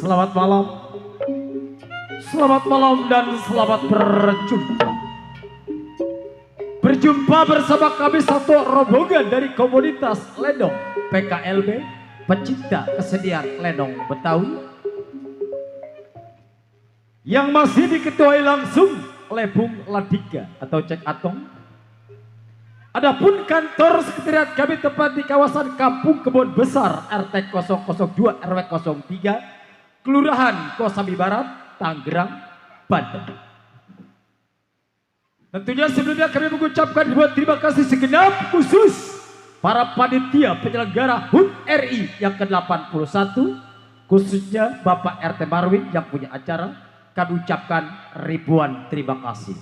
Selamat malam. Selamat malam dan selamat berjumpa. Berjumpa bersama kami satu rombongan dari komunitas Lenong PKLB, pecinta kesenian Lenong Betawi, yang masih diketuai langsung oleh Bung Ladika atau Cek Atong. Adapun kantor sekretariat kami tepat di kawasan Kampung Kebun Besar RT 002 RW 03 Kelurahan Kosambi Barat, Tangerang, Banten. Tentunya sebelumnya kami mengucapkan terima kasih segenap khusus para panitia penyelenggara HUT RI yang ke-81, khususnya Bapak RT Marwin yang punya acara. Kami ucapkan ribuan terima kasih.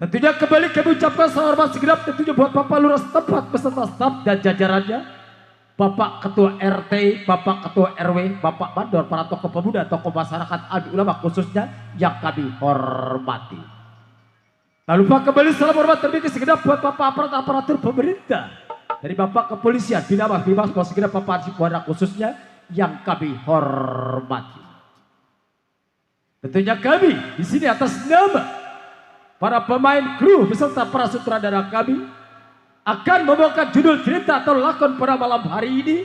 Tentunya kembali kami ucapkan salam hormat segenap tentunya buat Bapak Lurah setempat beserta staf dan jajarannya, Bapak Ketua RT, Bapak Ketua RW, Bapak Mandor, para tokoh pemuda, tokoh masyarakat, adik ulama khususnya yang kami hormati. Tak lupa kembali salam hormat terbaik segenap buat Bapak aparatur pemerintah, dari Bapak Kepolisian, Bimas, segenap Bapak Sipuana khususnya yang kami hormati. Tentunya kami di sini atas nama para pemain kru beserta para sutradara kami akan membawakan judul cerita atau lakon pada malam hari ini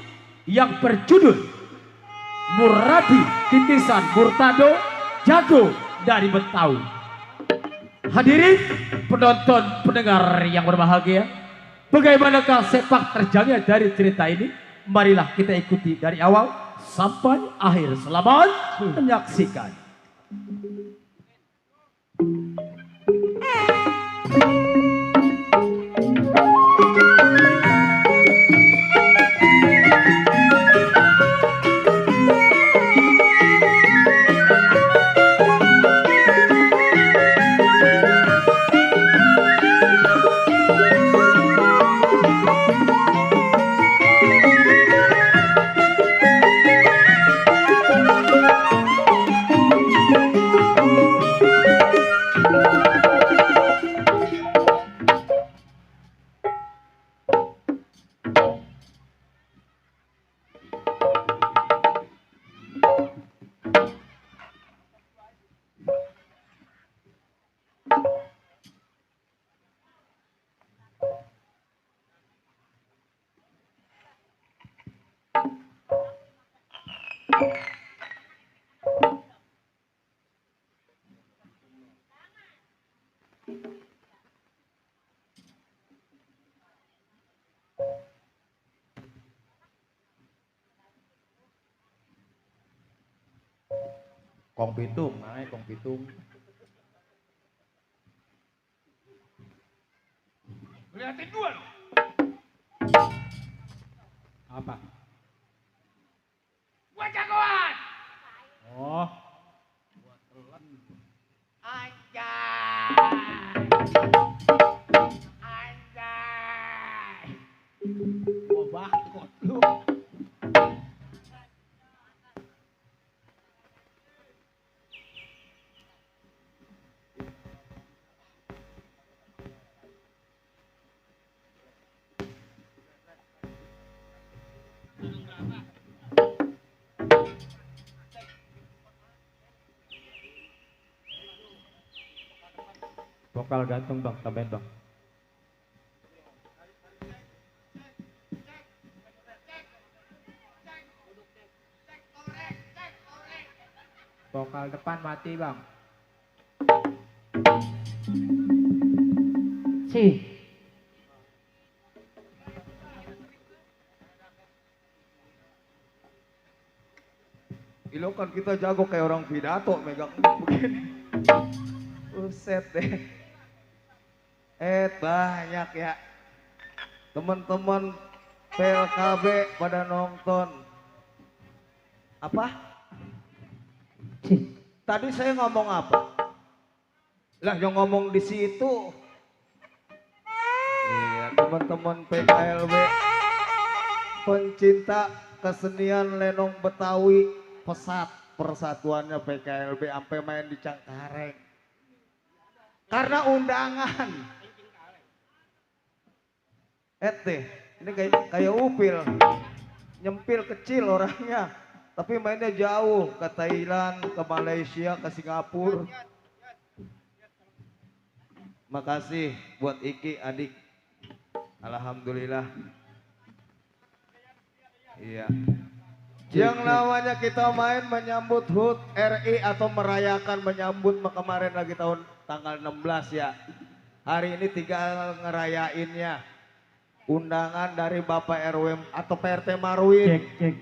yang berjudul Muradi Titisan Murtado Jago dari Betawi. Hadirin penonton pendengar yang berbahagia, bagaimanakah sepak terjangnya dari cerita ini? Marilah kita ikuti dari awal sampai akhir. Selamat menyaksikan. Kong pitung, naik kong pitung. Lihatin dua loh. Apa? Gua jagoan. Oh, Anjay. Anjay. Gua bakot lu. vokal gantung bang, tambahin bang. Vokal depan mati bang. Si. Ilo kan kita jago kayak orang pidato megang begini. Buset deh. Banyak ya. Teman-teman PLKB pada nonton. Apa? Si. Tadi saya ngomong apa? Lah yang ngomong di situ. Iya, teman-teman PKLB pencinta kesenian lenong Betawi, pesat persatuannya PKLB sampai main di Cengkareng. Karena undangan. Ini kayak Upil. Nyempil kecil orangnya, tapi mainnya jauh ke Thailand, ke Malaysia, ke Singapura. Makasih buat Iki adik. Alhamdulillah. Iya. Yang namanya kita main menyambut HUT RI atau merayakan menyambut kemarin lagi tahun tanggal 16 ya. Hari ini tinggal ngerayainnya. Undangan dari Bapak RW atau PRT Marwin. Cek.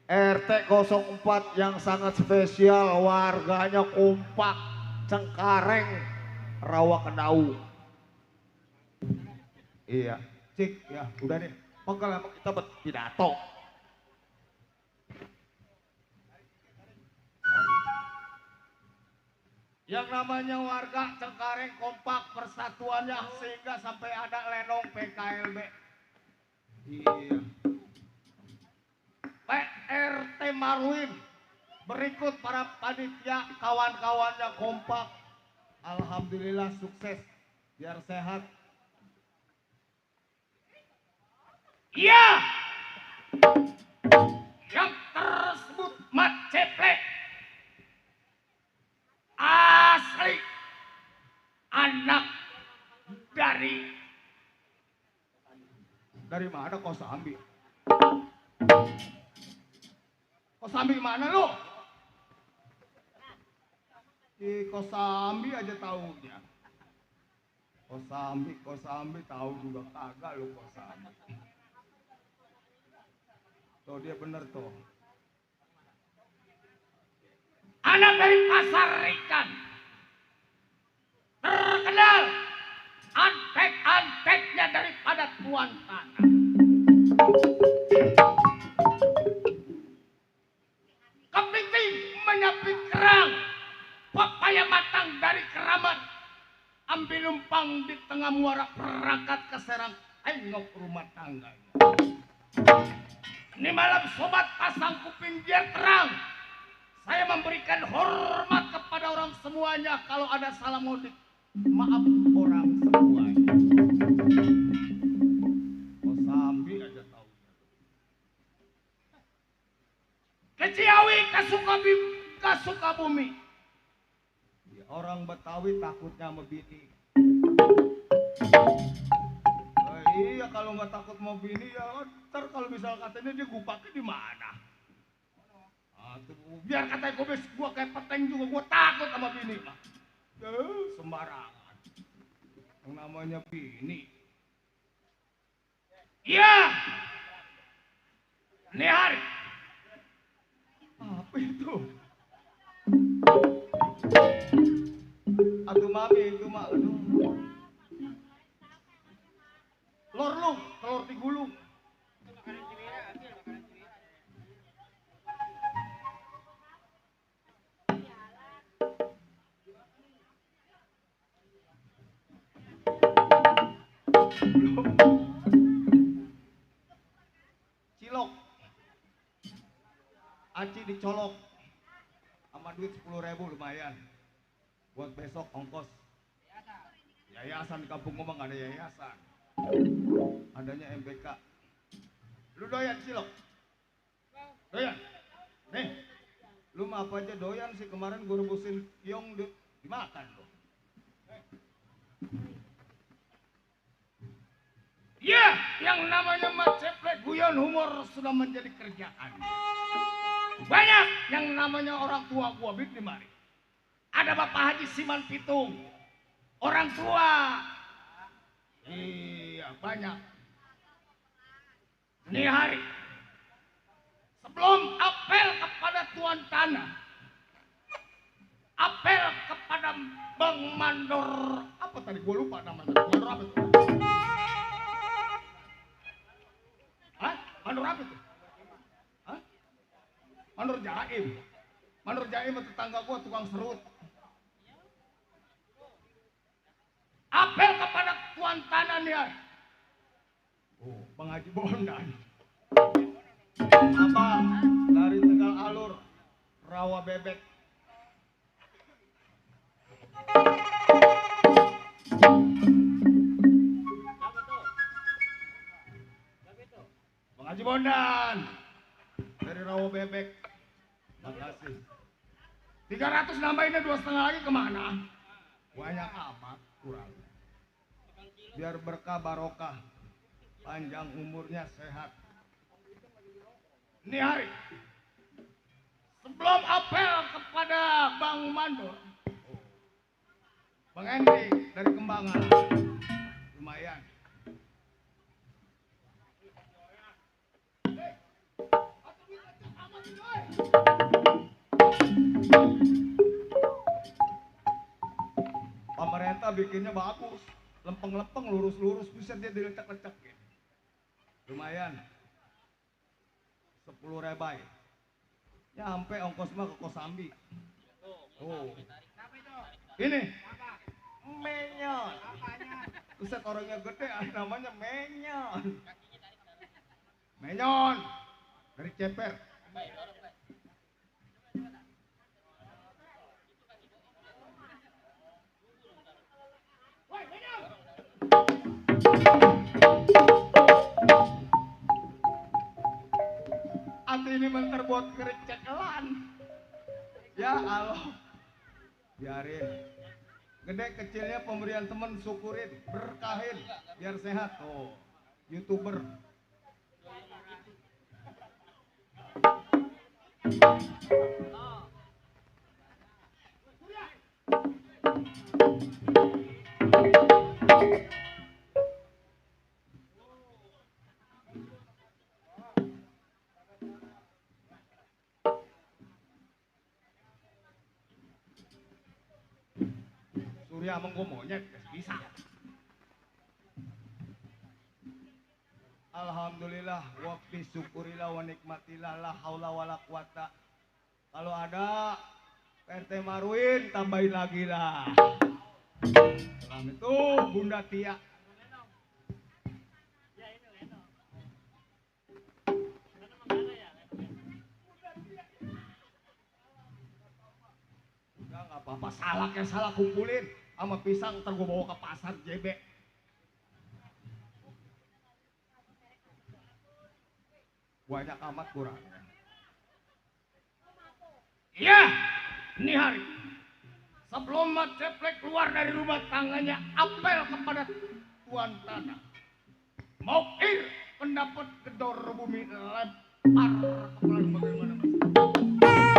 RT 04 yang sangat spesial, warganya kompak, Cengkareng, Rawa Kedau. Iya, cik ya udah nih, pokoknya emang kita pidato. Yang namanya warga Cengkareng kompak persatuannya sehingga sampai ada lenong PKLB. Iya. PRT Marwin berikut para panitia kawan-kawannya kompak. Alhamdulillah sukses, biar sehat. Iya. Yang tersebut Mat Ceplek asli anak dari mana Kosambi? Kosambi mana lu? Di Kosambi aja taunya. Kosambi tahu juga kagak lu Kosambi. Tuh dia bener tuh. Anak dari pasar ikan. Terkenal antek-anteknya daripada tuan tanah. Kepiting menyapit kerang. Pepaya matang dari Keramat. Ambil lumpang di tengah muara perangkat ke Serang. Tengok rumah tangganya. Ini malam sobat pasang kuping biar terang. Saya memberikan hormat kepada orang semuanya. Kalau ada salah ngodik, maaf orang semuanya. Kosambi aja tahu. Ke Ciawi, ke Sukabumi. Ya, orang Betawi takutnya sama bini. Iya kalau nggak takut mau bini ya ntar kalau misal katanya dia gupaknya di mana? Biar katanya komis gua kayak peteng juga, gua takut sama bini mah. Sembarangan. Yang namanya bini. Iya. Ini hari. Apa itu? Aduh mami, itu mah, aduh. Telur lu, telur digulung. Cilok. Aci dicolok. Sama duit 10.000 lumayan. Buat besok ongkos. Yayasan di kampung gua mah nggak ada yayasan. Adanya MBK. Lu doyan cilok? Doyan? Nih, Lu mah apa aja doyan sih, kemarin gue rebusin yong dimakan lu. Ya, yang namanya maceplek guyon humor sudah menjadi kerjaan. Banyak yang namanya orang tua gua di mari. Ada Bapak Haji Siman Pitung. Orang tua. Iya, banyak. Ini hari. Sebelum apel kepada Tuan Tanah. Apel kepada Bang Mandor. Apa tadi gua lupa namanya. Mandor apa itu? Hah? Mandor apa itu? Hah? Mandor Jaim. Mandor Jaim itu tetangga gua tukang serut. Apel kepada Tuan Tanah nih. Oh, Bang Haji Bondan. apa dari Tegal Alur, Rawa Bebek. Bang Haji Bondan. Dari Rawa Bebek. Makasih. 300 nambahinnya 2,5 lagi kemana? Banyak amat kurang. Biar berkah barokah. Panjang umurnya, sehat. Ini hari. Sebelum apel kepada Bang Mandor. Bang Endi dari Kembangan. Lumayan. Pemerintah bikinnya bagus. Lempeng-lempeng, lurus-lurus, bisa dia dilecek-lecek gitu. Lumayan. 10.000. Nyampe ongkos mah ke Kosambi. Oh. Ini. Menyon. Buset, orangnya gede, namanya Menyon. Menyon. Dari Ceper. Ati ini bentar buat kerecekelan. Ya Allah. Biarin. Gede kecilnya pemberian teman, syukurin, berkahin, biar sehat. Oh, YouTuber. Surya menggo monyet bisa. Alhamdulillah, wa fi syukurillah wa nikmatillah, la haula wala quwata. Kalau ada PT Marwin, tambahin lagi lah. Salam itu Bunda Tia. Udah nggak apa-apa, salah kayak salah kumpulin sama pisang, ntar gue bawa ke pasar JB. Banyak amat kurang. Iya, ini hari. Sebelum Mat Ceplek keluar dari rumah tangganya, apel kepada Tuan Tanah. Mokir pendapat gedor bumi lempar kepala bagaimana mas?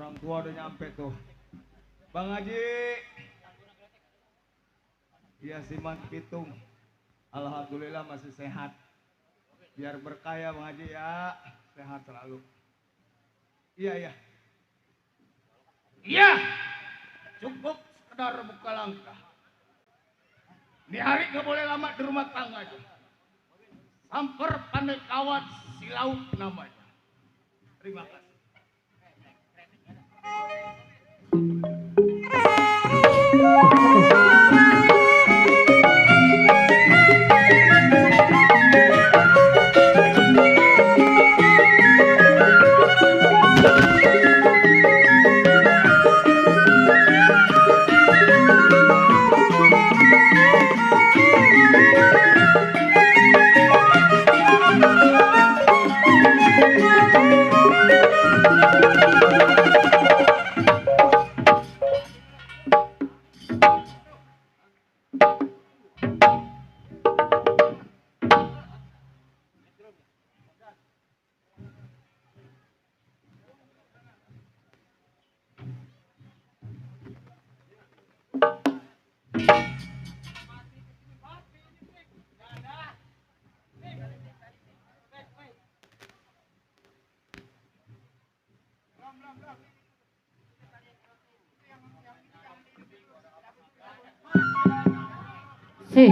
Orang tua udah nyampe tuh. Bang Haji. Iya Siman Pitung. Alhamdulillah masih sehat. Biar berkaya Bang Haji ya. Sehat selalu. Iya, iya. Iya, cukup sekedar buka langkah. Ini hari gak boleh lama di rumah tangga aja. Samper pandai kawat si laut namanya. Terima kasih. Si.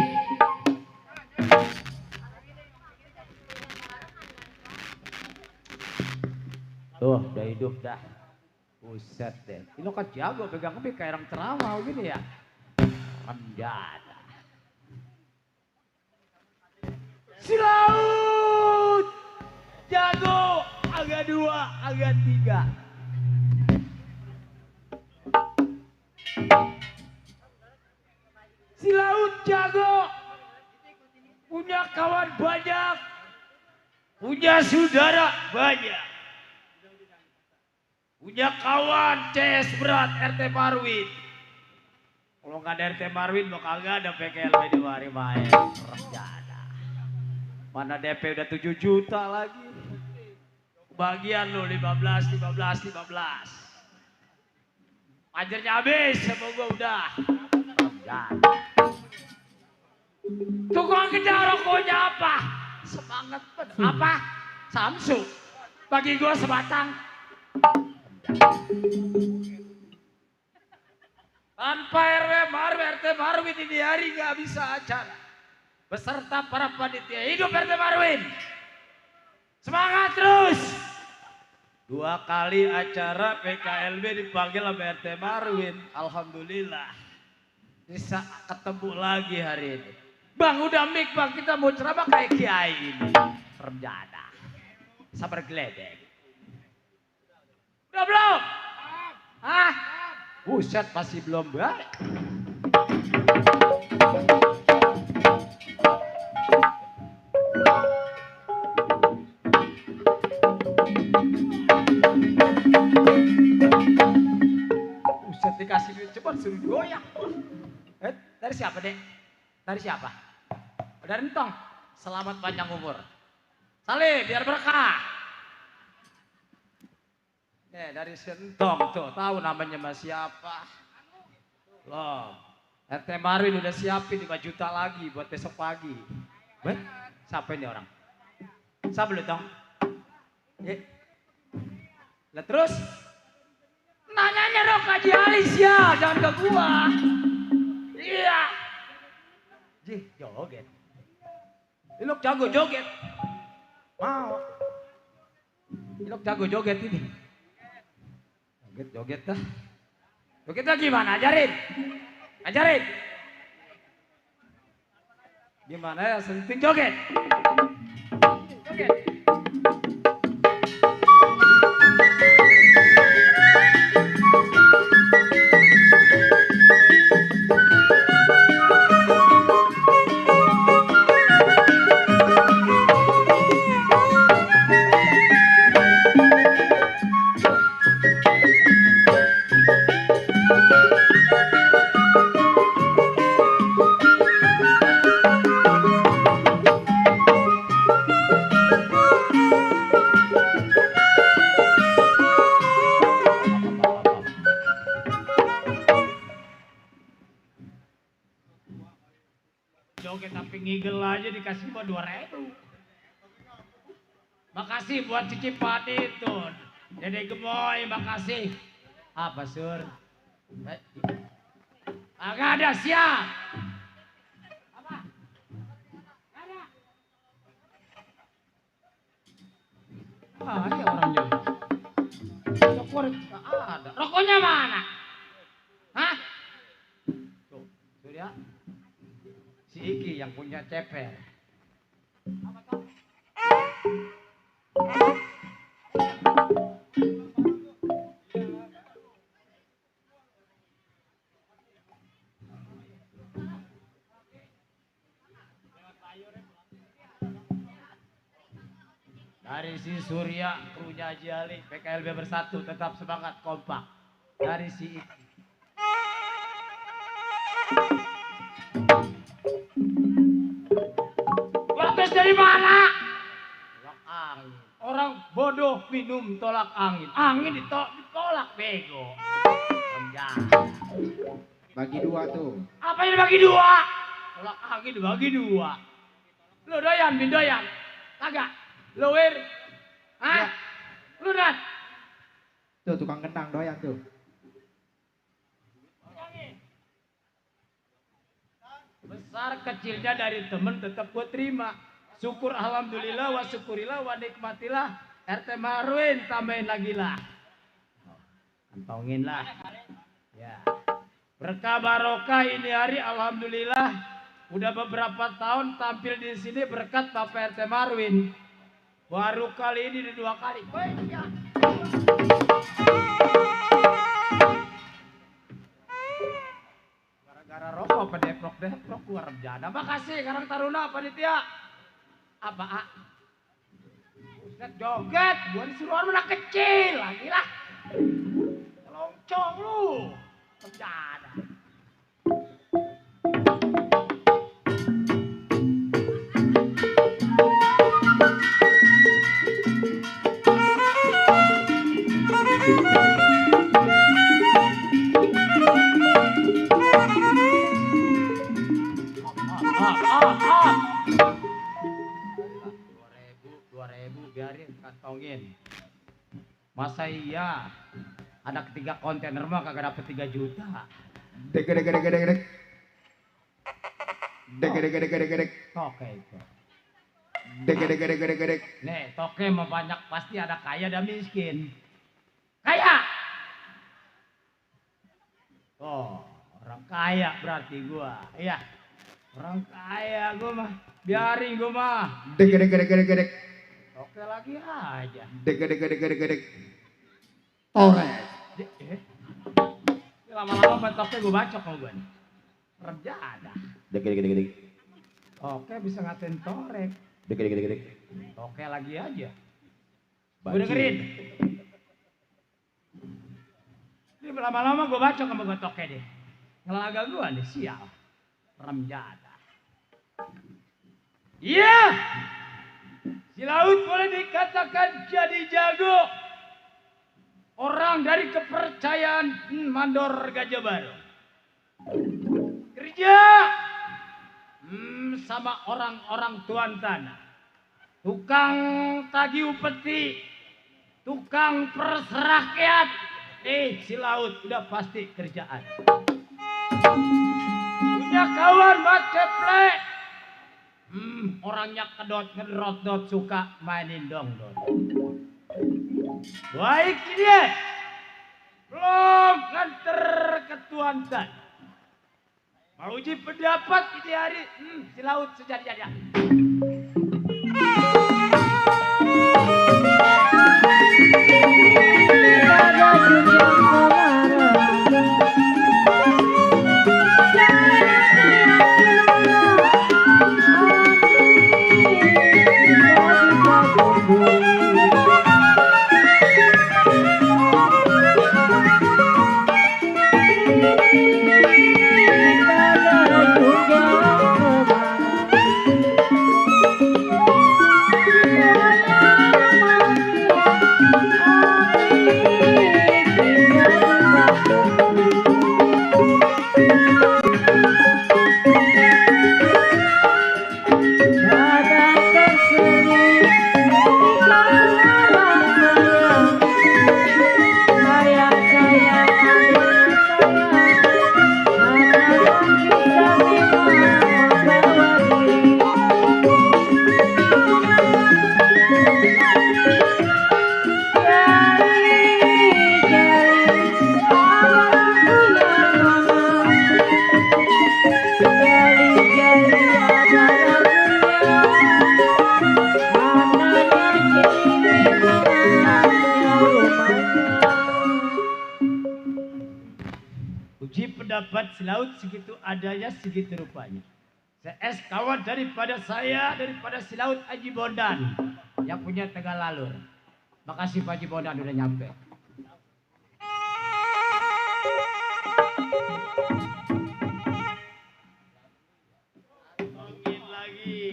Tuh, udah hidup dah. Buset deh. Ini kan jago pegang kebik kayak orang ceramah gini ya. Mendadak. Si laut. Jago. Agak 2, agak 3. Si laut jago. Punya kawan banyak. Punya saudara banyak. Punya kawan CS berat RT Marwin. Kalau nggak ada RT Marwin mau kagak ada PKLB di mari main. Rencana. Mana DP udah 7 juta lagi. Bagian lo 15. Ajarnya habis sama gua udah. Rencana. Tukang kedai rokoknya apa? Semangat bener. Apa? Samsung. Bagi gua sebatang. Tanpa RT Marwin ini hari nggak bisa acara. Beserta para panitia. Hidup RT Marwin. Semangat terus. 2 kali acara PKLB dipanggil sama RT Marwin. Alhamdulillah. Bisa ketemu lagi hari ini. Bang udah mik bang, kita mau ceramah kayak kiai ini. Rencana. Sabar geledek. Udah belum? Hah? Buset masih belum baik. Buset dikasih duit cepat suruh goyang. Dari siapa dek? Dari siapa? Dari Entong. Selamat panjang umur. Salih biar berkah. Dari Sentong tuh, tahu namanya mas siapa? Loh, RT Marwin udah siapin 5 juta lagi buat besok pagi. Weh, siapa ini orang? Siapa lu Tong? Lah terus? Nanyanya dong ke Haji Alis ya, jangan ke gua. Iya. Jih, joget. Ilok jago joget. Mau. Ilok jago joget ini. Joget dah. Jogetnya gimana? Ajarin. Ajarin. Gimana ya? Senting joget. Joget. dikasih mau 2.000. Makasih buat cicipan itu. Dede Gemoy, makasih. Apa sur? Agak ada siap. Apa? Ada. Ada orangnya. Rokok ada. Rokoknya mana? Hah? Tuh ya. Si Iki yang punya ceper. Apa tuh? Dari si Surya, krunya Haji Ali, PKLB Bersatu, tetap semangat kompak. Dari si Iki. Bagus dari mana? Tolak angin. Orang bodoh minum tolak angin. Angin ditolak bego. Bagi 2 tuh. Apa yang dibagi 2? Tolak angin dibagi 2. Lu doyan, Bin doyan. Kagak. Lu Wir. Hah? Lu dat. Tuh tukang kentang doyan tuh. Besar kecilnya dari temen tetap gue terima. Syukur alhamdulillah wa syukurillah wa nikmatillah. RT Marwin tambahin lagi lah. Kantongin lah. Ya. Berkah barokah ini hari alhamdulillah. Udah beberapa tahun tampil di sini berkat Bapak RT Marwin. Baru kali ini 2 kali. Ya. Gara-gara rokok apa deprok keluar jana. Makasih Karang Taruna panitia. Apa A? Ustaz joget, gua disuruh orang anak kecil lagi lah. Loncong lu. Jana. Biarin kantongin. Masa iya anak 3 kontainer mah kagak dapet 3 juta. Dek. Toke itu. Dek. Nih toke mah banyak pasti ada kaya dan miskin. Kaya. Oh orang kaya berarti gua. Iya. Orang kaya gua mah. Biarin gua mah. Dek. Oke lagi aja. Dek. Torek. Lama-lama bentoknya gue bacok sama gue nih. Kerja ada. Dek. Oke bisa ngatain torek. Dek. Oke lagi aja. Gue dengerin. Ini lama-lama gue bacok sama gue toke deh. Ngelaga gue nih sial. Remjada. Iya. Si Laut boleh dikatakan jadi jago. Orang dari kepercayaan Mandor Gajah Baru. Kerja sama orang-orang tuan tanah. Tukang tagih upeti. Tukang peres rakyat. Si Laut udah pasti kerjaan. Punya kawan maceplek. Orangnya ngedrot suka mainin dongdon. Baik dia. Belum nganter ke Tuan Tan. Mau uji pendapat ini hari si Laut sejadi-jadi. dapat selaut segitu adanya segitu rupanya. CS kawan daripada saya, daripada si Laut Haji Bondan yang punya Tegal Lalur. Makasih Pak Haji Bondan udah nyampe. Mungkin lagi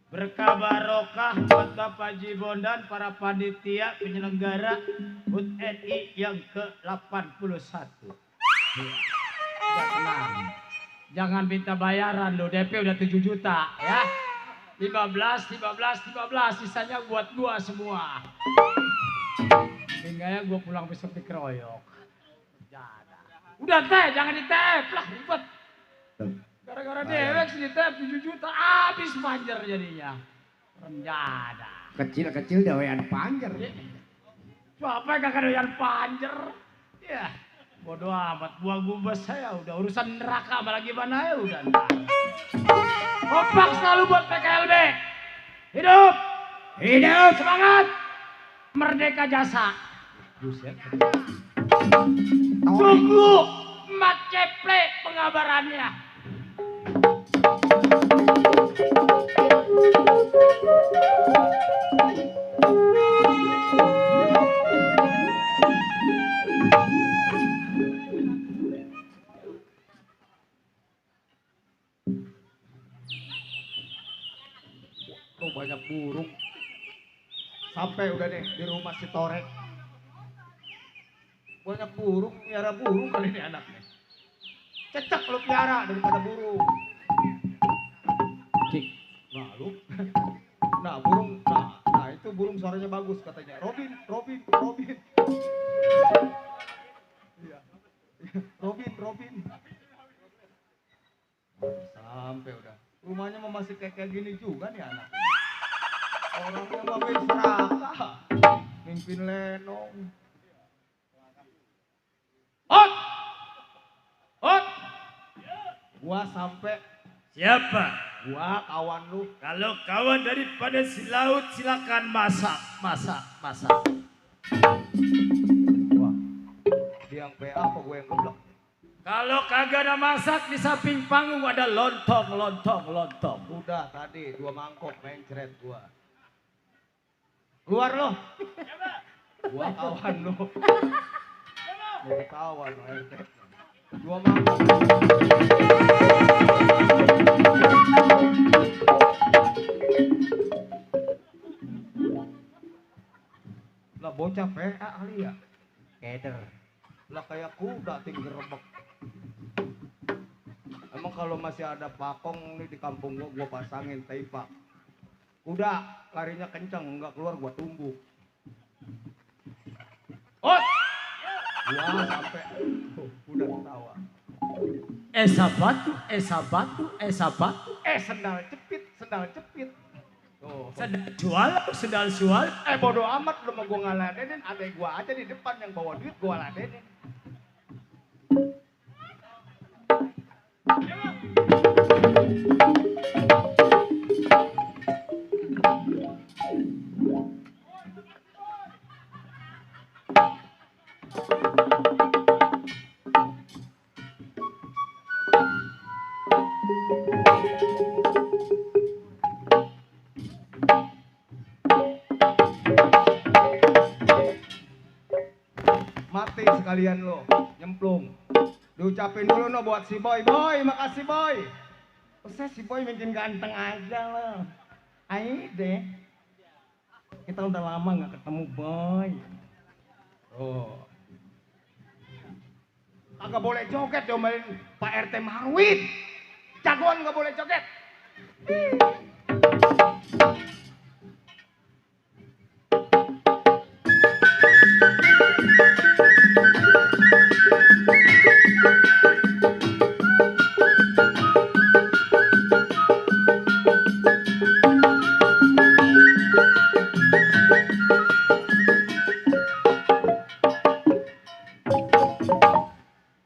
berkah barokah buat Bapak Haji Bondan, para panitia penyelenggara HUT RI yang ke-81. Udah tenang. Jangan minta bayaran lo, DP udah 7 juta ya. 15, sisanya buat gua semua. Hingga gua pulang besok dikeroyok. Udah teh, jangan ditep lah, ribet. Gara-gara dewek sih ditep 7 juta, habis panjer jadinya. Renjada. Kecil-kecil dawean panjer. Siapa yang gak doyan panjer? Ya. Bodoh amat, buah gubes saya udah urusan neraka malah gimana ya udah ntar. Kompak selalu buat PKLB. Hidup! Hidup! Semangat! Merdeka Jasa. Buset. Tunggu Mat Ceple pengabarannya. Banyak burung. Sampai udah deh di rumah si Torek. Banyak burung, piara burung kali ini anaknya. Cecek lu piara daripada burung. Cik. Nah lu. Nah burung, nah itu burung suaranya bagus katanya. Robin. Iya. Robin. Sampai udah. Rumahnya mah masih kayak gini juga nih anaknya. Orangnya mah main serakah. Mimpin lenong. Ot! Gua sampai Siapa? gua kawan lu. Kalau kawan daripada si Laut silakan masak. Wah. Dia yang PA apa gue yang goblok? Kalau kagak ada masak di samping panggung ada lontong. Udah tadi 2 mangkok mencret gua. Keluar lo. Gua kawan lo. Jadi kawan lo RT. 2 mangkok. Lah bocah PA kali ya. Keder. Lah kayak kuda tinggi rebek. Emang kalau masih ada pakong nih di kampung gua pasangin taipak. Kuda larinya kenceng, enggak keluar gua tumbuk. Ot! Gua sampai udah ketawa. Sabatu. Sendal cepit. Tuh. Sendal jual. Bodo amat lu mau gua ngeladenin, adek gua aja di depan yang bawa duit gua ladenin. Mati sekalian lo, nyemplung. Diucapin dulu no buat si Boy. Boy, makasih Boy. Usah si Boy makin ganteng aja lo. Ayo deh. Kita udah lama gak ketemu Boy. Oh. Kagak boleh joget diomelin Pak RT Marwit. Jagoan gak boleh joget.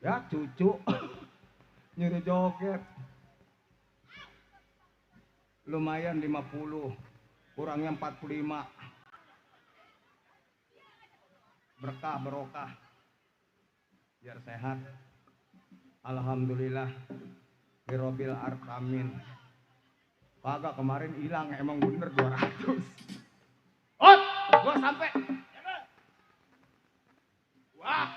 Ya cucu nyuruh joget. Lumayan 50, kurangnya 45. Berkah barokah. Biar sehat. Alhamdulillah. Birobil Arkamin. Kagak kemarin hilang emang bener 200. Ot, gua sampai. Wah.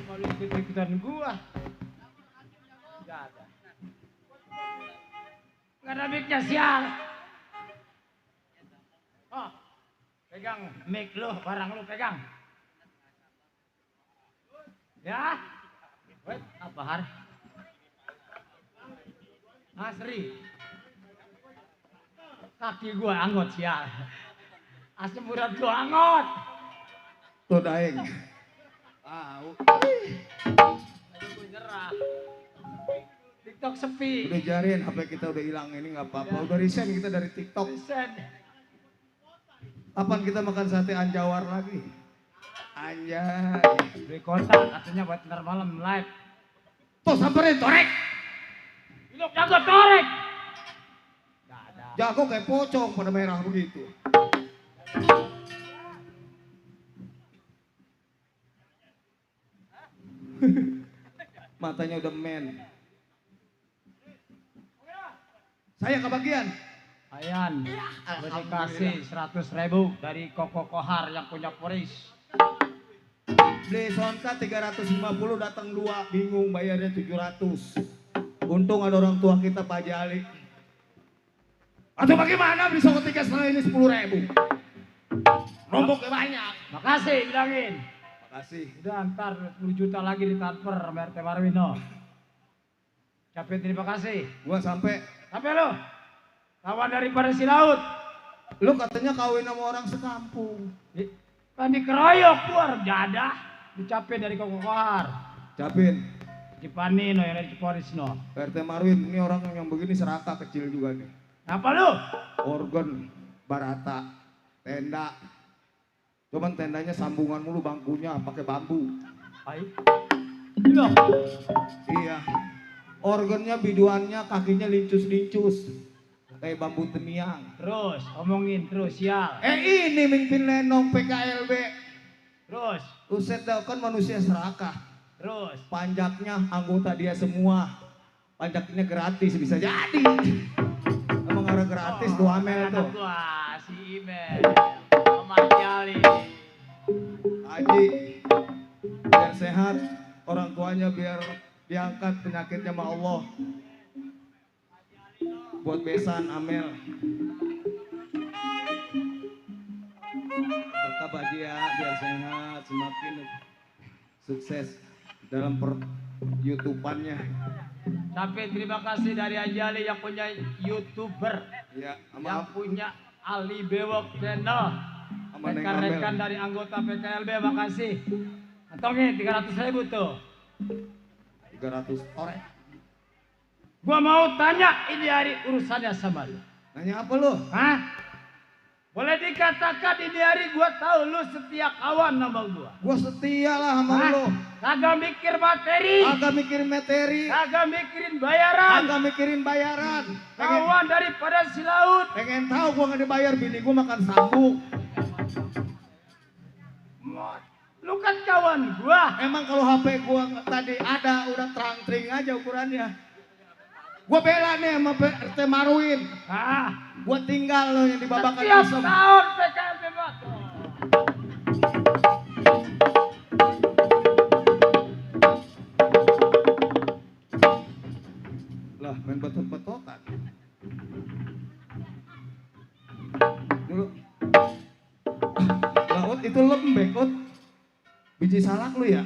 Kalau ikut-ikutan gua. Enggak ada. Nggak ada mic-nya sial. Oh, pegang mic lu, barang lu pegang. Ya. Wait, apa har? Asri. Kaki gua anggot sial. Asam urat gua anggot. Tuh daeng. Aduh, gua nyerah. TikTok sepi. Udah jarin HP kita udah hilang ini nggak apa-apa. Udah resign kita dari TikTok. Sen. Kapan kita makan sate anjawar lagi? Anjay. Beli kotak katanya buat ntar malam live. Tuh samperin torek. Ilok jago torek. Gak ada. Jago kayak pocong pada merah begitu. Matanya udah men. Saya kebagian. Ayan, gue dikasih 100.000 dari Koko Kohar yang punya Poris. Beli sonka 350 datang 2, bingung bayarnya 700. Untung ada orang tua kita Pak Jali. Atau bagaimana beli sonka 3 setengah ini 10.000. Romboknya banyak. Makasih bilangin. Makasih. Udah ntar 10 juta lagi ditransfer sama RT Marwino. Capek terima kasih. Gua sampai. Sampai lo. Kawan daripada si laut. Lu katanya kawin sama orang sekampung. Kan dikeroyok keluar jadah. Dicapai dari Koko Kohar. Capin. Cipanino yang dari Ciporis no. RT Marwin ini orang yang begini seraka kecil juga nih. Apa lu? Organ, barata, tenda. Cuman tendanya sambungan mulu bangkunya pakai bambu. Baik. Gila. Iya. Organnya biduannya kakinya lincus-lincus. kayak bambu temiang. Terus, omongin terus ya. Ini mimpin Lenong PKLB. Terus, Uset dah kan manusia serakah. terus. Pajaknya anggota dia semua. Pajaknya gratis bisa jadi. Emang ada gratis tuh Amel tuh. Wah, si Imel. Sama Jali. Haji biar sehat, orang tuanya biar diangkat penyakitnya sama Allah. Buat besan Amel. Berkah Haji ya, biar sehat, semakin sukses dalam per-YouTubannya. Tapi terima kasih dari Anjali yang punya YouTuber. Ya, Yang punya Ali Bewok Channel. Sama Neng Rekan-rekan Amel. dari anggota PKLB, makasih. Kantongin 300.000 tuh. 300 orang. Gua mau tanya ini hari urusannya sama lu. Nanya apa lu? Hah? Boleh dikatakan ini hari gua tahu lu setia kawan sama gua. Gua setia lah sama Hah? lu. Kagak mikir materi. Agak mikirin materi. Kagak mikirin bayaran. Agak mikirin bayaran. Kawan daripada si laut. Pengen tahu gua nggak dibayar, bini gua makan sabuk. Lu kan kawan gua. Emang kalau HP gua tadi ada udah terang-tering aja ukurannya. Gua bela nih sama RT Marwin. Ah, Gua tinggal loh yang dibabakan setiap asem. tahun PKLB Batu. Lah main betot-betotan. Dulu. Laut itu lembek, Ut. Biji salak lu ya?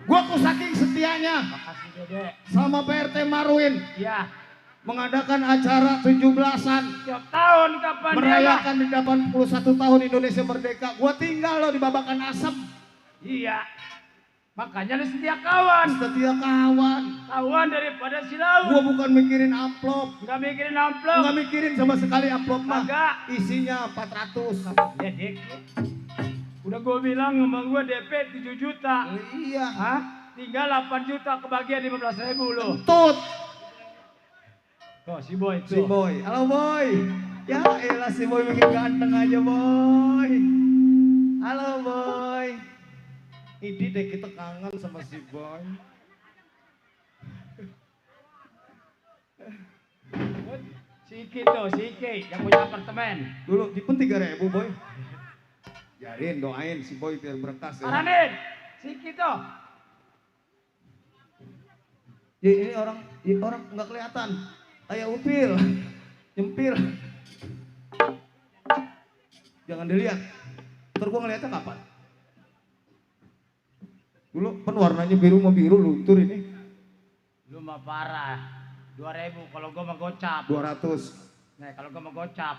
Gua ku saking setianya Makasih Dede. sama PRT Marwin Ya, mengadakan acara 17-an setiap tahun kapan dia mah? merayakan di 81 tahun Indonesia Merdeka. Gua tinggal loh di Babakan Asem. Iya. Makanya lu setia kawan. Setia kawan. Kawan daripada si Gua laut. bukan mikirin amplop. Enggak mikirin amplop. Nggak mikirin sama sekali amplop mah. Kagak. Isinya 400. Ya Dek. Udah gua bilang sama gua DP 7 juta. Iya. Hah? Tinggal 8 juta kebagian 15.000 lo. Tut. Tuh si Boy Si tuh. Boy. Halo Boy. Ya elah si Boy makin ganteng aja Boy. Halo Boy. Ini deh kita kangen sama si Boy. Si Iki tuh, si Iki yang punya apartemen. Dulu dipun 3.000 Boy. Jarin doain si Boy biar berkas ya. Aranin, si Iki tuh. Ya, ini orang nggak kelihatan. Kayak upil, nyempil. Jangan dilihat. Ntar gua ngeliatnya kapan? Dulu kan warnanya biru sama biru luntur ini. Lu mah parah. 2.000 kalau gua mah gocap. 200. Nih kalau gua mah gocap.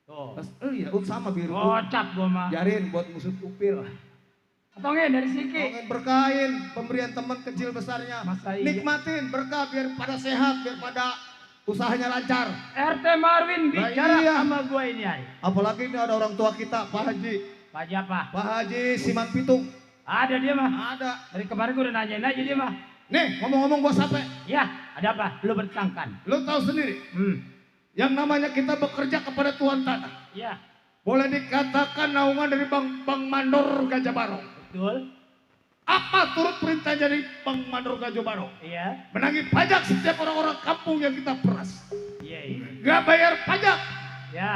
Tuh. Iya, sama biru. Gocap gua mah. Jarin buat musuh upil. Potongin dari si Iki. Pengen berkahin pemberian teman kecil besarnya. Masa iya? Nikmatin berkah biar pada sehat, biar pada usahanya lancar. RT Marwin bicara iya. sama gua ini hari. Apalagi ini ada orang tua kita, Pak Haji. Pak Haji apa? Pak Haji Siman Pitung. Ada dia mah. Ada. Dari kemarin gua udah nanyain aja dia mah. Nih, ngomong-ngomong gua sampai. Ya, ada apa? Lu bertangkan. Lu tahu sendiri, yang namanya kita bekerja kepada Tuhan Tanah. Ya, Boleh dikatakan naungan dari Bang Mandor Gajah Barong. betul. Apa turut perintah dari Bang Mandor Gajah Barong? Iya. Menagih pajak setiap orang-orang kampung yang kita peras. Iya, iya. Gak bayar pajak. Ya,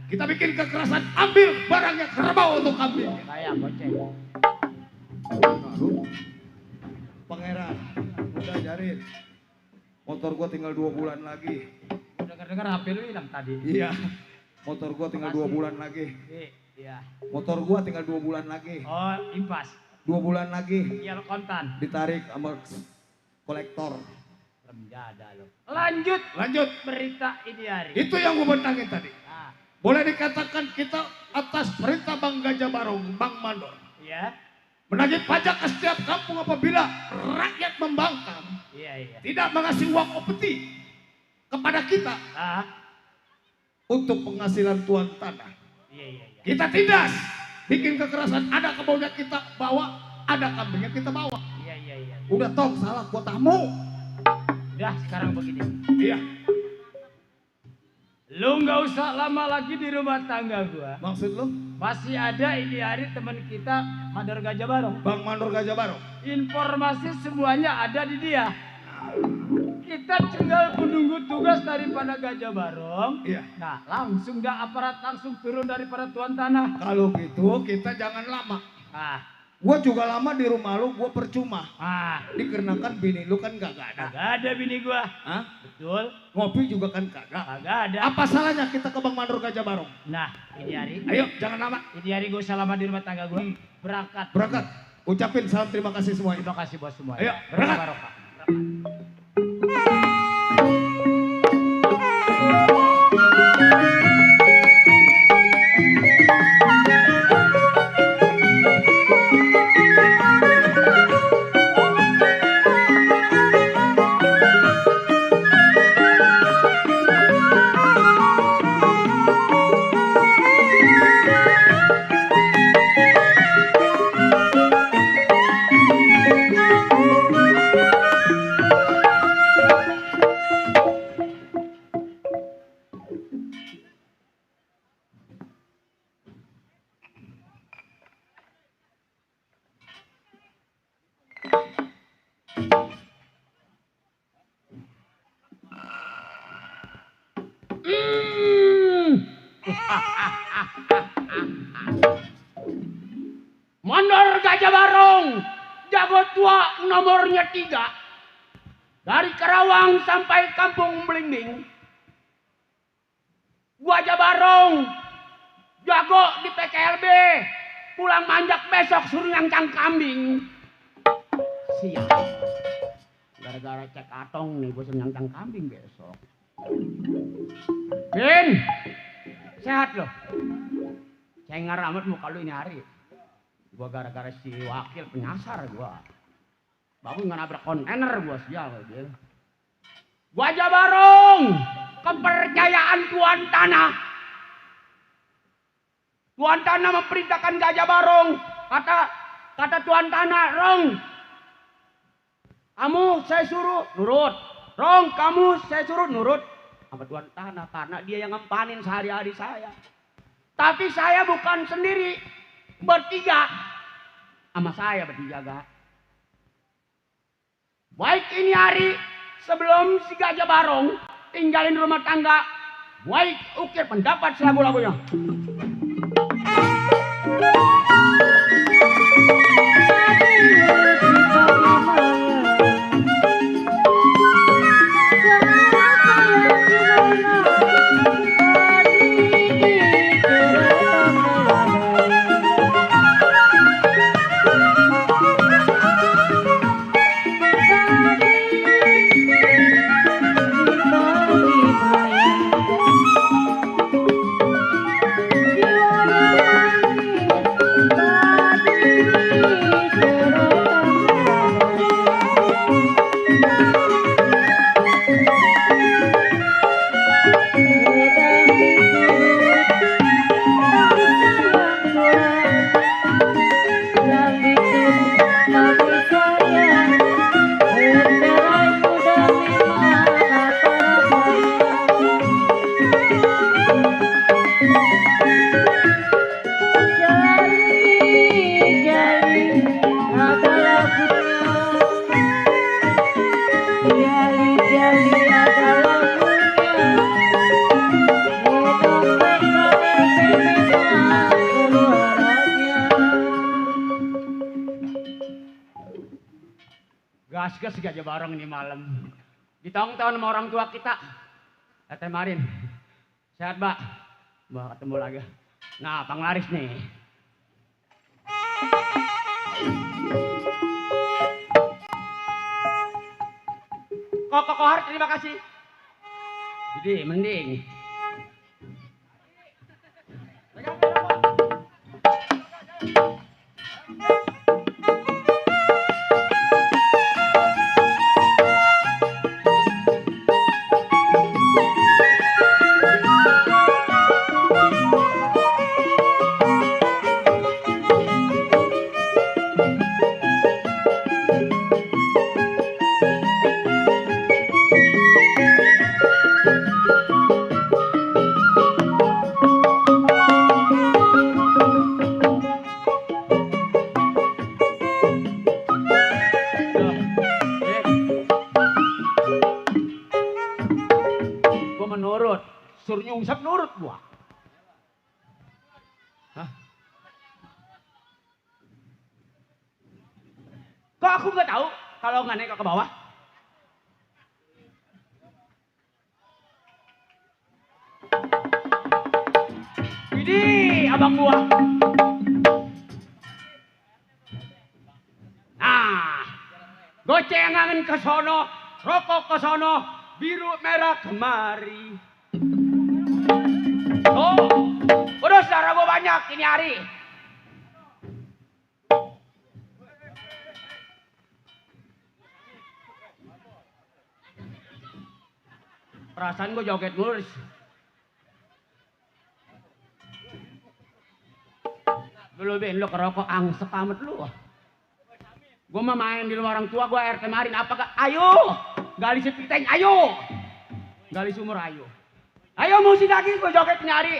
Kita bikin kekerasan, ambil barangnya kerbau untuk ambil. kayak goceng. Pangeran, udah Jarin. Motor gua tinggal 2 bulan lagi. Gua dengar-dengar HP lu hilang tadi. Iya. Motor gua tinggal 2 bulan lagi. Iya. Motor gua tinggal 2 bulan lagi. Oh, impas. 2 bulan lagi Iya, lo kontan. ditarik sama kolektor. Remjada lo. Lanjut Lanjut. berita ini hari. Itu yang gua bentangin tadi. Nah, Boleh dikatakan kita atas perintah Bang Gajah Barong, Bang Mandor. iya. Menagih pajak ke setiap kampung apabila rakyat membangkang. Iya, iya. Tidak mengasih uang opeti kepada kita Ah, untuk penghasilan tuan tanah. iya, iya, iya. Kita tindas, bikin kekerasan, ada kebaunya kita bawa, ada kambingnya kita bawa. Iya, iya, iya. Udah tong salah gua tamu. Udah sekarang begini. Iya. Lu nggak usah lama lagi di rumah tangga gua. Maksud lu? Masih ada ini hari teman kita Mandor Gajah Barong. Bang Mandor Gajah Barong. Informasi semuanya ada di dia. Kita tinggal menunggu tugas daripada Gajah Barong. Iya. Nah, langsung dah aparat langsung turun daripada tuan tanah. Kalau gitu kita jangan lama. Ah, Gua juga lama di rumah lu, gua percuma. dikarenakan Bini lu kan kagak ada. kagak ada bini gua. Hah? Betul, Ngopi juga kan kagak. kagak ada. Apa salahnya kita ke Bang Mandor Gajah Barong? Nah, ini hari, Ayo, jangan lama. ini hari gua selama di rumah tangga gua berangkat. Berangkat. Ucapin salam terima kasih semuanya. Terima kasih bos semua. Ayo, Berkah berangkat. barokah. Mandor Gajah Barong, jago tua nomornya 3. Dari Karawang sampai Kampung Belimbing. Gajah Barong, jago di PKLB. Pulang manjak besok suruh nyangcang kambing. Siap. Gara-gara cek atong nih, gue suruh nyangcang kambing besok. Bin, sehat loh. Cengar amat muka lu ini hari. Gua gara-gara si wakil penyasar gua. Bagus nggak nabrak kontainer gua sial dia. Gajah Barong, kepercayaan Tuan Tanah. Tuan Tanah memerintahkan Gajah Barong. Kata Tuan Tanah, Rong, kamu saya suruh nurut. Rong, kamu saya suruh nurut. Sama Tuan Tanah karena dia yang ngempanin sehari-hari saya. Tapi saya bukan sendiri, bertiga. Sama saya bertiga. Baik ini hari sebelum si Gajah Barong tinggalin rumah tangga. Baik ukir pendapat selagu-lagunya. Gas-gas si Gajah Barong ini malam. Ditong-tong sama orang tua kita. Teh Marin. Sehat, Mbak? Mbak ketemu lagi. Nah, panglaris nih. Kok Kohar, terima kasih. Jadi, mending. suruh nyungsep nurut gua. Hah? Kok aku nggak tahu kalau nggak naik ke bawah? Widih, abang gua. Nah, gocengan ke sono, rokok ke sono, biru merah kemari. Oh, udah saudara gua banyak ini hari. Perasaan gua joget mulu. Lu Ben, lu kerokok angsek amat lu. Gua mah main di rumah orang tua gua air kemarin apa gak? Ayo, gali sepiteng, ayo. Gali sumur, ayo. Ayo musik lagi gua joget nyari.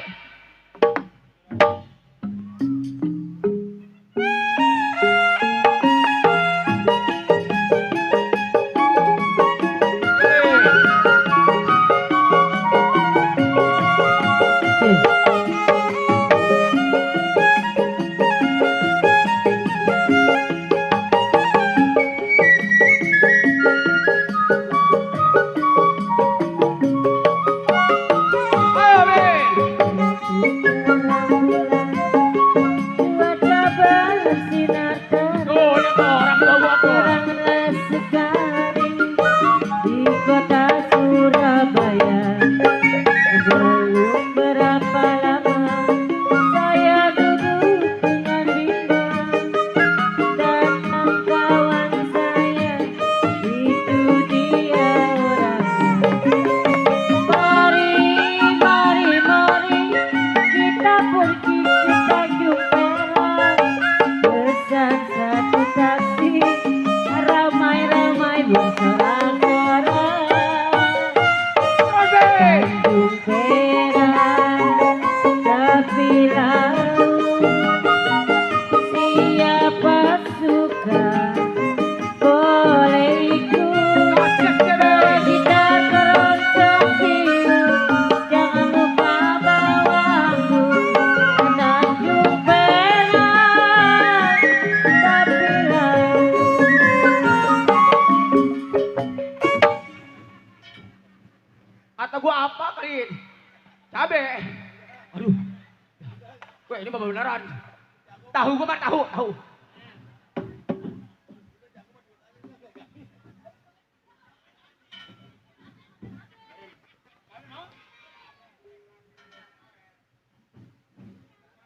Kata gua apa kali? Cabe. Aduh. Wah ini beneran. Tahu gua mah tahu.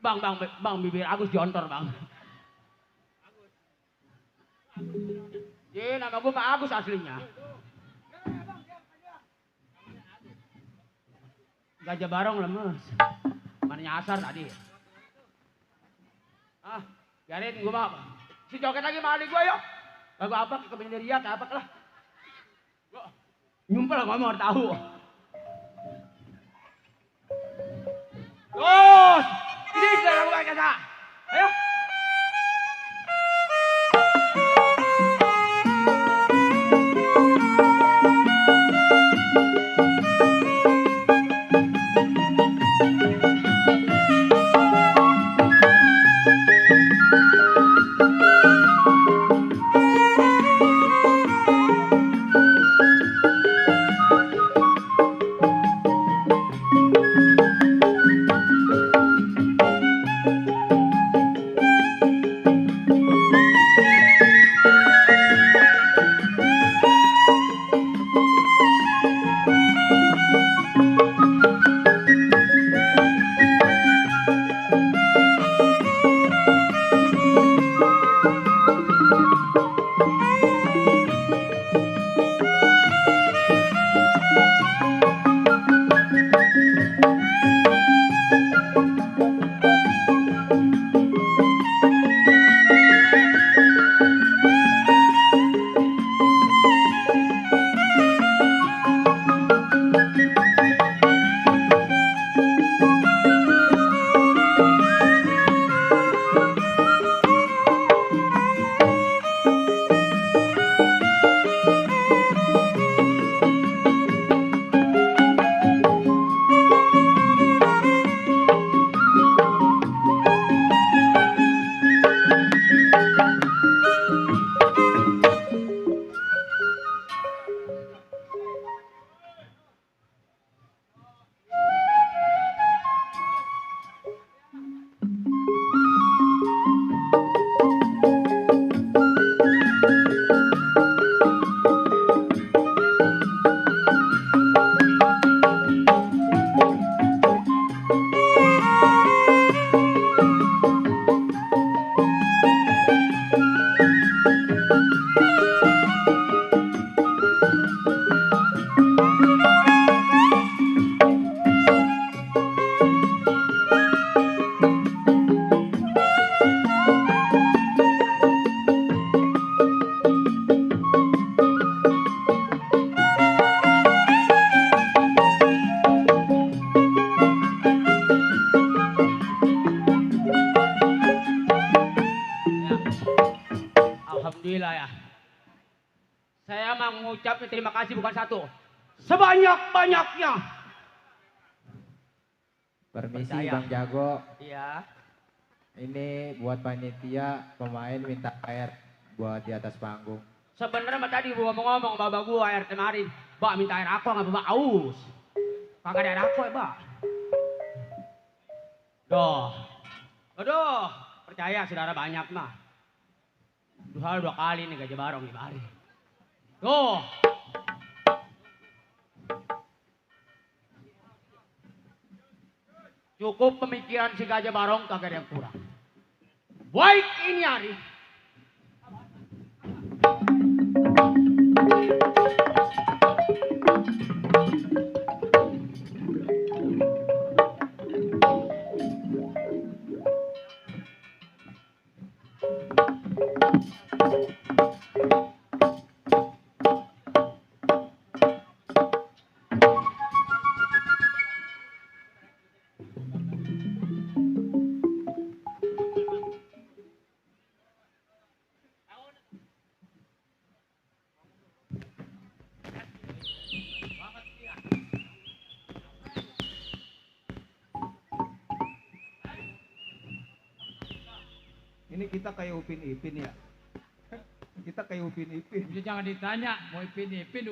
Bang, bibir Agus jontor, Bang. Ye, nama gua Pak Agus aslinya. Gajah barong lemes. Mana nyasar tadi? Ah, biarin gua mah. Si joget lagi mali gua yuk. Lagu apa? Kebeneria kayak apa lah. Gua nyumpel gua mau tahu. Terus, ini sudah lagu apa? Ayo. mengucap terima kasih bukan satu. Sebanyak-banyaknya. Permisi Percaya. Bang Jago. Iya. Ini buat panitia pemain minta air buat di atas panggung. Sebenarnya Mbak tadi gua mau ngomong bapak gua air kemarin. Mbak minta air aku nggak bapak aus. Kagak ada air aku ya Mbak. Doh. Aduh. Percaya saudara banyak mah. Dua kali nih Gajah Barong di mari. Tuh. Cukup pemikiran si Gajah Barong kagak ada yang kurang. Baik ini hari. Ini kita kayak Upin Ipin ya. Kita kayak Upin Ipin. Jadi jangan ditanya, mau Upin Ipin,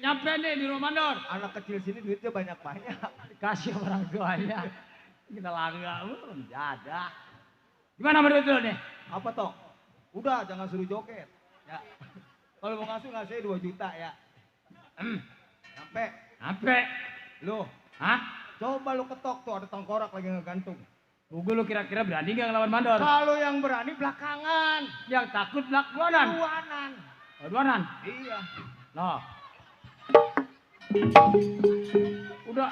nyampe nih di rumah Mandor. Anak kecil sini duitnya banyak-banyak. Kasih orang tuanya. Kita langga, belum ada. Gimana menurut lu nih? Apa toh? Udah jangan suruh joget. Ya. Kalau mau ngasih 2 juta ya. Sampai. Lu, Hah? coba lu ketok tuh ada tengkorak lagi ngegantung. Tunggu lu kira-kira berani gak ngelawan Mandor? Kalau yang berani belakangan. Yang takut belak duanan. Duanan. Oh, duanan? Iya. Loh. Udah.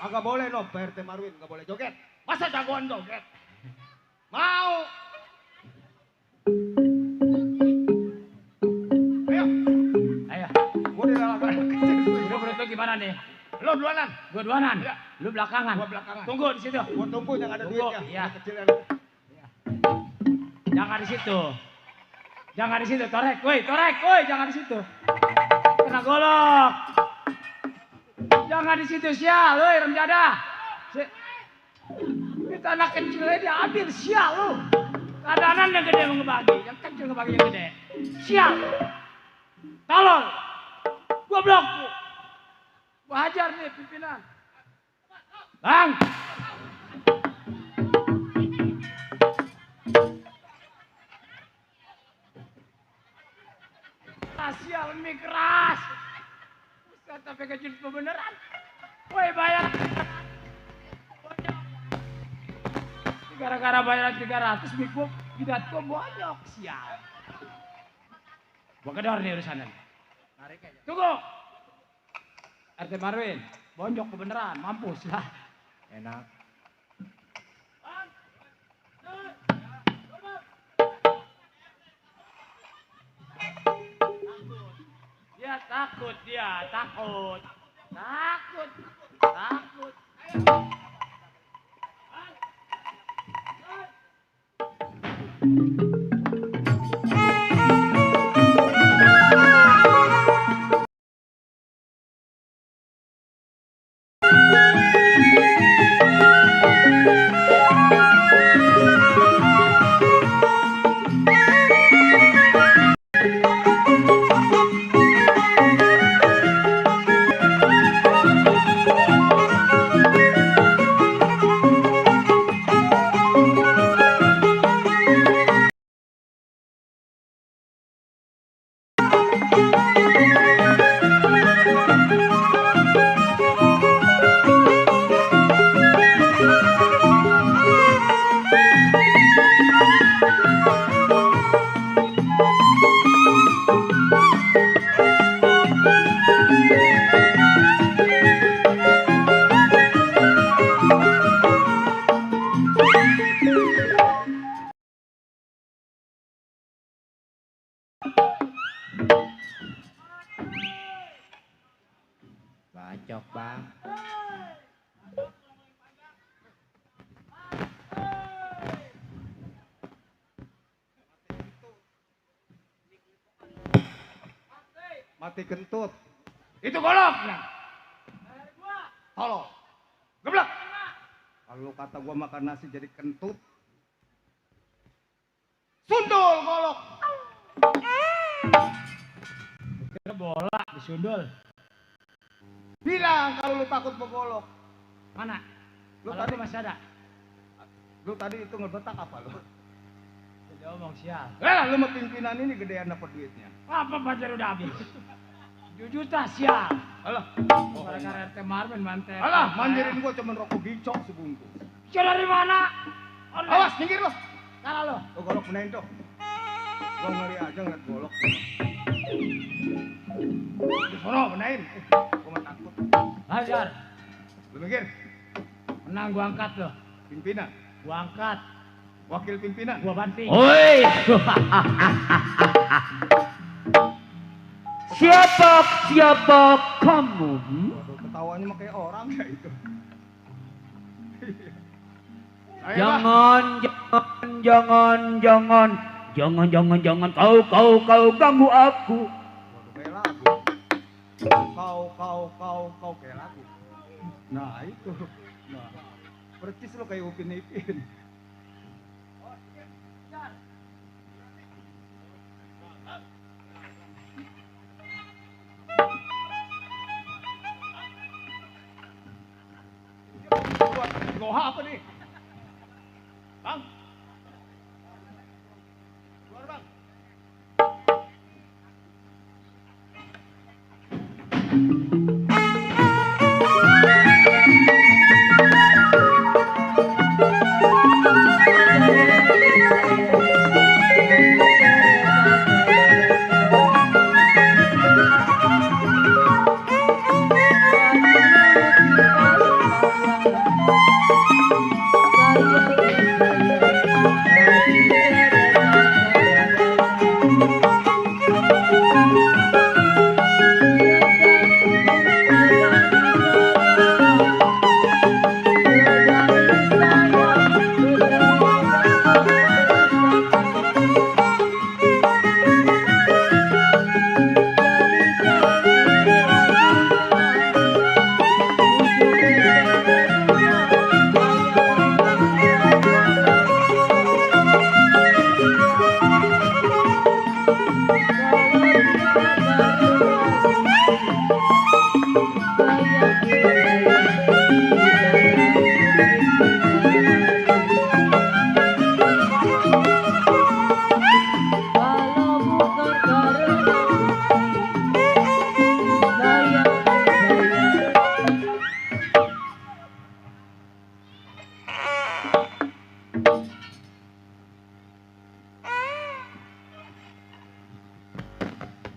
Agak boleh no, PRT Marwin nggak boleh joget. Masa jagoan joget? Mau. Ayo. Ayo. Gua di dalam anak kecil. Udah menurut lu gimana nih? Lo duanan. Gua duanan. Ya. Lu belakangan. Gua belakangan. Tunggu di situ. Gua tunggu jangan ada Tunggu, duitnya. iya. Anak kecil yang Jangan di situ. Jangan di situ, torek, woi, jangan di situ. Kena golok. Jangan di situ, sial, woi, remjada. Kita anak kecilnya diambil, sial lu. Kadanan yang gede mau ngebagi, yang kecil ngebagi yang gede. Sial. Tolol. Goblok. Gua hajar nih pimpinan. Bang. Sial mie keras. Bisa tapi kecil beneran. Woi bayar. Gara-gara bayaran 300 mie gua tidak gua bonyok sial. Gua kedor nih urusanan. Tunggu. RT Marwin, bonyok beneran, mampus lah. Enak. Dia takut, takut. Bacok bang. Mati kentut. Itu golok. Nah. Halo. Geblak. Kalau kata gua makan nasi jadi kentut. Sundul golok. Kira bola disundul. Bilang kalau lu takut begolok. Mana? Lu Kalau tadi aku masih ada. Lu tadi itu ngebetak apa lu? Jadi omong sial. Lu mah pimpinan ini gedean dapat duitnya. Apa pacar udah habis? 7 juta sial. Alah, Gara-gara RT Marvin mantel. alah mandirin gua cuman rokok gicok sebungkus. Sial dari mana? Awas, minggir lu. Kalah lo. Lu golok benain tuh. Gua ngeri aja ngeliat golok. Di sono benain. Gua mah takut. Hajar. Lu minggir. Menang gua angkat lo. Pimpinan, Gua angkat. wakil pimpinan. Gua banting. Oi. Siapa kamu? Waduh, ketawanya mah kayak orang ya itu. Ayo, Jangan kau ganggu aku. waduh, kayak lagu. Kau kayak lagu. Nah itu. Nah, percis lo kayak Upin Ipin. Goha apa nih? Bang? Keluar bang.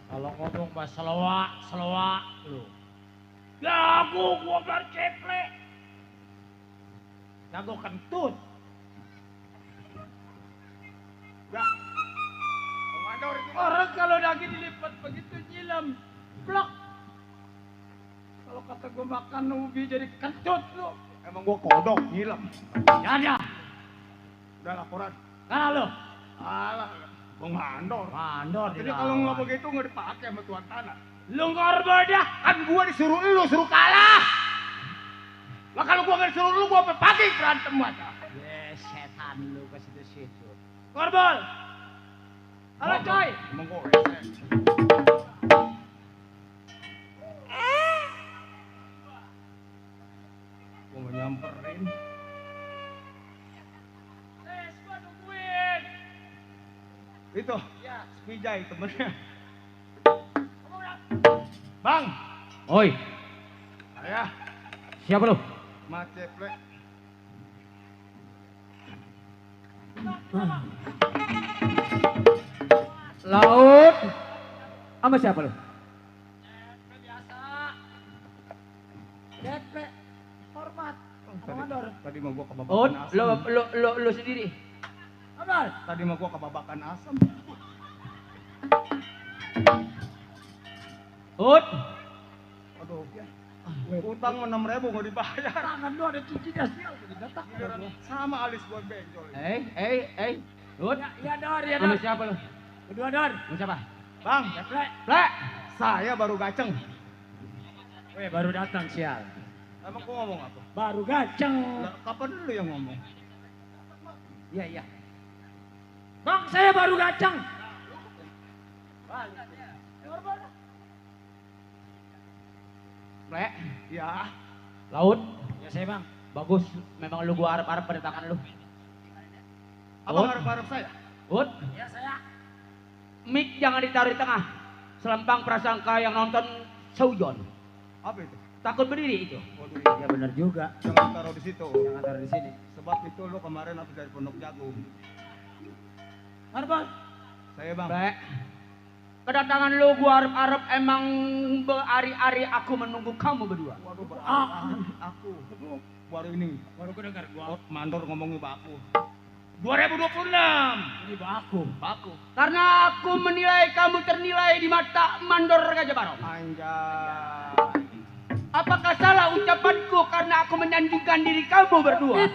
Kalau ngomong bahasa selawak lu. Jago gua berceplek. Jago kentut. Dah. Komandor itu. Orang kalau daging dilipat begitu nyilam. Blok. Kalau kata gua makan ubi jadi kentut lu. Emang gua kodok ngilam. Ada. Udah laporan. Kalah lu. Alah, komandor. Mandor. Jadi kalau nggak begitu nggak dipakai sama tuan tanah. Lu ngorban dah. Kan gua disuruh lu suruh kalah. Lah kalau gua nggak disuruh lu gua pagi berantem aja. Setan lu ke situ-situ. Korbol. Halo coy. Emang gua gua mau nyamperin. Gua nungguin. Itu, ya, Spijay temennya. Bang, Oi, saya siapa lu? Maceplek. Laut. Sama siapa lu? Biasa. Ceplek. Hormat. Tadi mah gua Oh, kebabakan asam. lu sendiri. Kabar. Tadi mah gua kebabakan asam. Ut. Aduh, ya. Utang 6.000 nggak dibayar. Tangan lu ada cincinnya sial. Datang. Sama alis gua benjol. Ut. Ya Dor, ya Sama Dor. siapa lu? Kedua Dor. Sama siapa? Bang, Ceplek. Plek. Saya baru gaceng. Weh, baru datang sial. Emang gua ngomong apa? Baru gaceng. Lah, kapan dulu yang ngomong? Iya, iya. Bang, saya baru gaceng. Plek, Ya, Laut, Ya saya bang. bagus. Memang lu gua arep-arep pada tangan lu. abang Ut. harap-harap saya. Ut, Ya saya. mic jangan ditaruh di tengah. Selempang prasangka yang nonton seujon. Apa itu? Takut berdiri itu. Waduh, Ya benar juga. jangan taruh di situ. Jangan taruh di sini. Sebab itu lu kemarin habis dari Pondok Jagung. Mana bang? Saya bang. Plek, kedatangan lu gua arep-arep emang berhari-hari aku menunggu kamu berdua. Waduh, berapa? Aku baru ini. Baru aku dengar gua. Mandor ngomongin baku. 2026. Ini baku. Baku. Karena aku menilai kamu ternilai di mata Mandor Gajah Barong. Anjay. Apakah salah ucapanku karena aku menyanjungkan diri kamu berdua?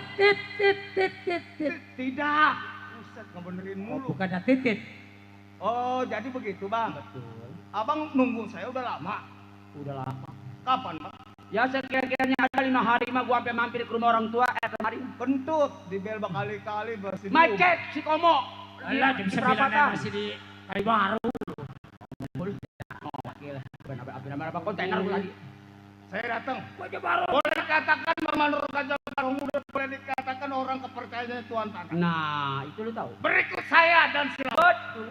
Tidak. Buset, ngebenerin Oh, mulu. bukan ada titit. Oh, jadi begitu bang. Betul. Abang nunggu saya udah lama. Udah lama. Kapan bang? Ya sekira-kiranya ada 5 hari mah gua sampai mampir ke rumah orang tua kemarin. Kentut, dibel berkali-kali bersihin. Macet si Komo. Alah, jam 9 masih di Kali Baru. Oh, wakil. Apa kontainer gua lagi. Saya datang. Gajah Baru. Boleh dikatakan menurut Gajah Barong udah boleh dikatakan orang kepercayaan Tuan Tanah. Nah, itu lu tahu. Berikut saya dan silakan. Betul.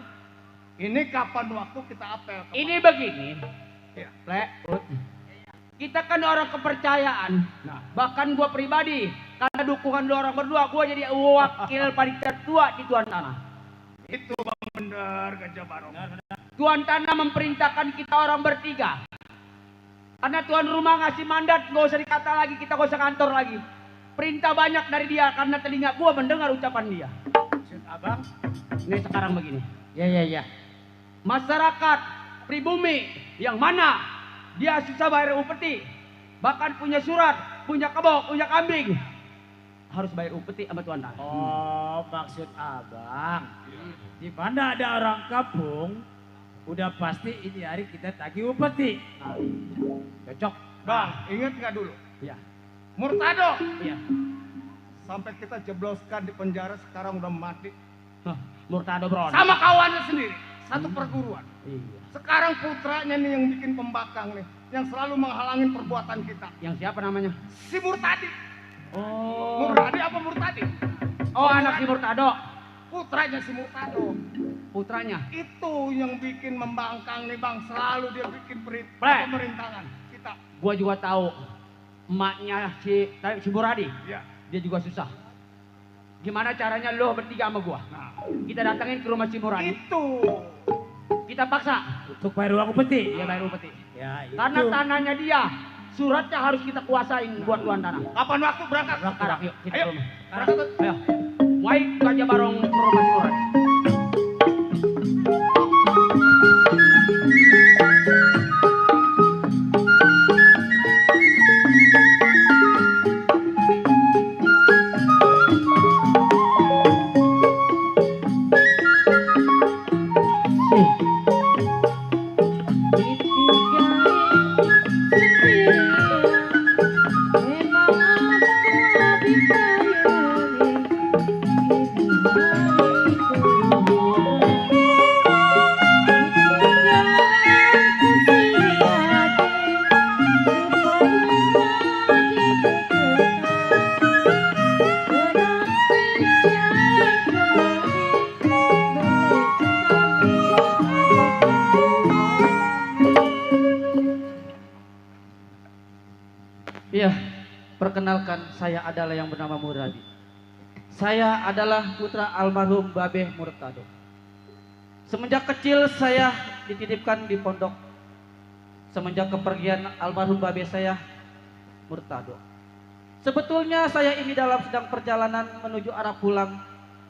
Ini kapan waktu kita apel? Ini begini. Ya. Plek. Kita kan orang kepercayaan. Nah, Bahkan gua pribadi, karena dukungan lu orang berdua, gua jadi wakil panitia tua di Tuan Tanah. itu bang bener Gajah Barong. Tuan Tanah memerintahkan kita orang bertiga. Karena tuan rumah ngasih mandat, gak usah dikata lagi, kita gak usah kantor lagi. Perintah banyak dari dia, karena telinga gua mendengar ucapan dia. Maksud abang? Ini sekarang begini. Ya, ya, ya. Masyarakat pribumi yang mana dia susah bayar upeti, bahkan punya surat, punya kebok, punya kambing, harus bayar upeti sama Tuan Tanah. Oh, maksud abang. Di mana ada orang kampung, udah pasti ini hari kita tagih upeti. Nah, Cocok. Bang, ingat nggak dulu? iya, Murtado. iya. Sampai kita jebloskan di penjara sekarang udah mati. Hah, Murtado Bron. Sama kawannya sendiri. Satu perguruan. Iya. Sekarang putranya nih yang bikin pembakang nih. Yang selalu menghalangin perbuatan kita. Yang siapa namanya? Si Murtadi. Oh, Murtadi apa Murtadi? oh anak si Murtado, Putranya si Murtado. putranya. Itu yang bikin membangkang nih bang. Selalu dia bikin Plek. pemerintahan kita. Gua juga tahu emaknya si Muradi, Ya. dia juga susah. Gimana caranya lo bertiga sama gua? Nah, Kita datengin ke rumah si Muradi, itu. kita paksa Untuk bayar uang upeti. dia bayar upeti. Ya, itu. Karena tanahnya dia, suratnya harus kita kuasain buat Tuan Tanah. Kapan waktu berangkat? Sekarang yuk kita Ayo. ke rumah. Berangkat. Ayo. Mulai Gajah Barong ke rumah si Muradi. Iya, perkenalkan saya adalah yang bernama Muradi. Saya adalah putra almarhum Babeh Murtado. Semenjak kecil saya dititipkan di pondok. Semenjak kepergian almarhum Babeh saya Murtado. Sebetulnya saya ini dalam sedang perjalanan menuju arah pulang